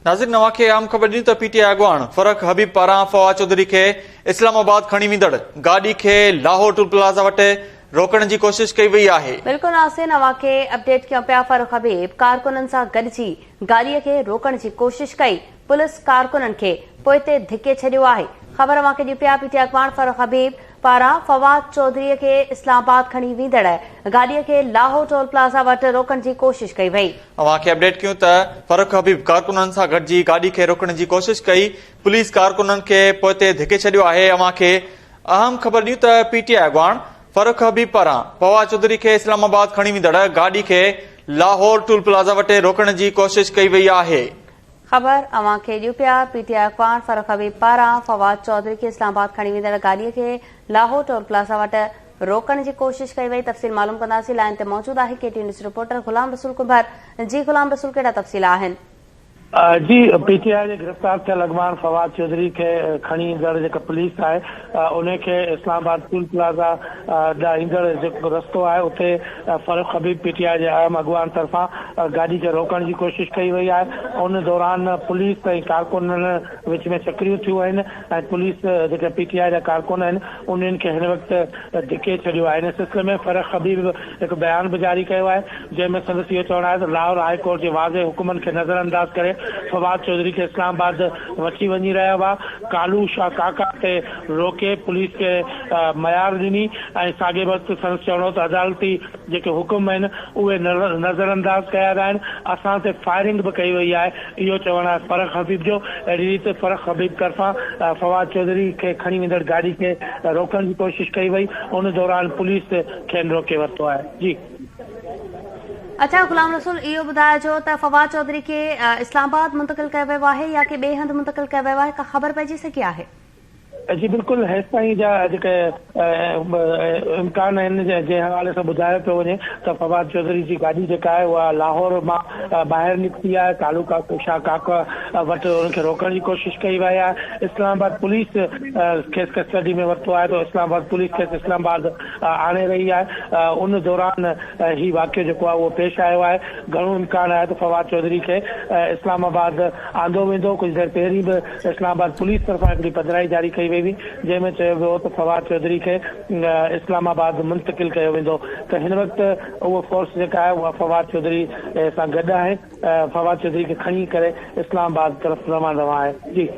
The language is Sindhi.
ناظرين اوهان کي اهم خبر ڏني ته پي ٽي آء اڳواڻ فرخ حبيب پاران فواد چوڌري کي اسلام آباد کڻي ويندڙ گاڏي کي لاهور ٽول پلازا وٽ روڪڻ جي ڪوشش ڪئي وئي آهي. بلڪل ناظرين اوهان کي اپڊيٽ ڪيون پيا فرخ حبيب ڪارڪنن سان گڏجي گاڏي کي روڪڻ جي ڪوشش ڪئي پوليس ڪارڪنن کي پوئتي ڌڪي ڇڏيو آهي خبر اوهان کي ڏيون پيا پي ٽي آء اڳواڻ فرخ حبيب پاران فواد چوڌري کي اسلام آباد کڻي ويندڙ گاڏي کي لاهور ٽول پلازا وٽ روڪڻ جي ڪوشش ڪئي وئي. اوهان کي اپڊيٽ ڪيون ته فرخ حبيب ڪارڪنن سان گڏجي گاڏي کي روڪڻ جي ڪوشش ڪئي، پوليس ڪارڪنن کي پوئتي ڌڪي ڇڏيو آهي، اوهان کي اهم خبر ڏيون ته پي ٽي آء اڳواڻ فرخ حبيب پاران فواد چوڌري کي اسلام آباد کڻي ويندڙ گاڏي کي لاهور ٽول پلازا وٽ روڪڻ جي ڪوشش ڪئي وئي آهي. خبر اوهان کي ڏيون پيا، پي ٽي آء اڳواڻ فرخ حبيب پاران فواد چوڌري کي اسلام آباد کڻي ويندڙ گاڏي کي لاهور ٽول پلازا وٽ روڪڻ جي ڪوشش ڪئي وئي، تفصيل معلوم ڪنداسين، لائين تي موجود آهي K T news reporter Ghulam Rasool Kumbhar, جي غلام رسول ڪهڙا تفصيل آهن؟ جي پي ٽي آء جي گرفتار ٿيل اڳواڻ فواد چوڌري کي کڻي ايندڙ جيڪا پوليس آهي انهي کي اسلام آباد ٽول پلازا ڏانهن ايندڙ جيڪو رستو آهي اتي Farrukh Habib P T I جي اهم اڳواڻ طرفان گاڏي کي روڪڻ جي ڪوشش ڪئي وئي آهي ان دوران پوليس ۽ ڪارڪنن وچ ۾ چڪريون ٿيون آهن ۽ پوليس جيڪي پي ٽي آء جا ڪارڪن آهن انهن کي هن وقت ڌڪي ڇڏيو آهي ان سلسلي ۾ فرخ حبيب هڪ بيان به جاري ڪيو آهي جنهن ۾ سندس اهو چوڻ آهي ته لاهور هاء ڪورٽ جي واضح حڪمن کي نظرانداز ڪري فواد چوڌري کي اسلام آباد وٺي وڃي رهيا هئا ڪالو شاهه ڪاڪا تي روڪي پوليس کي ميار ڏني ۽ ساڳئي وقت سندس چوڻ هو ته عدالتي جيڪي حڪم آهن اهي نظرانداز ڪيا ويا آهن، اسان تي فائرنگ به ڪئي وئي آهي، اهو چوڻ آهي فرخ حبيب جو. اهڙي ريت فرخ حبيب طرفان فواد چوڌري کي کڻي ويندڙ گاڏي کي روڪڻ جي ڪوشش ڪئي وئي، ان دوران پوليس کين روڪي ورتو آهي. جي. اڇا غلام رسول اهو ٻڌائجو ته فواد چوڌري کي اسلام آباد منتقل ڪيو ويو آهي يا ڪي ٻئي هنڌ منتقل ڪيو ويو آهي ڪا خبر پئجي سگهي آهي؟ جي بلڪل هيستائين جا جيڪي امڪان آهن جنهن حوالي سان ٻڌايو پيو وڃي ته فواد چوڌري جي گاڏي جيڪا آهي اها لاهور مان ٻاهر نڪتي آهي تعلقه شاهه ڪاڪ وٽ ان کي روڪڻ جي ڪوشش ڪئي وئي آهي اسلام آباد پوليس کيس ڪسٽڊي ۾ ورتو آهي ته اسلام آباد پوليس کيس اسلام آباد آڻي رهي آهي ان دوران هي واقعو جيڪو آهي اهو پيش آيو آهي گهڻو امڪان آهي ته فواد چوڌري کي اسلام آباد آندو ويندو ڪجهه دير پهرين به اسلام آباد پوليس طرفان هڪڙي پڌرائي جاري ڪئي وئي هئي، جنهن ۾ چيو ويو هو ته فواد چوڌري کي اسلام آباد منتقل ڪيو ويندو ته هن وقت اهو فورس جيڪا آهي اها فواد چوڌري سان گڏ آهي، فواد چوڌري کي کڻي ڪري اسلام آباد طرف روان روان آهي. جي.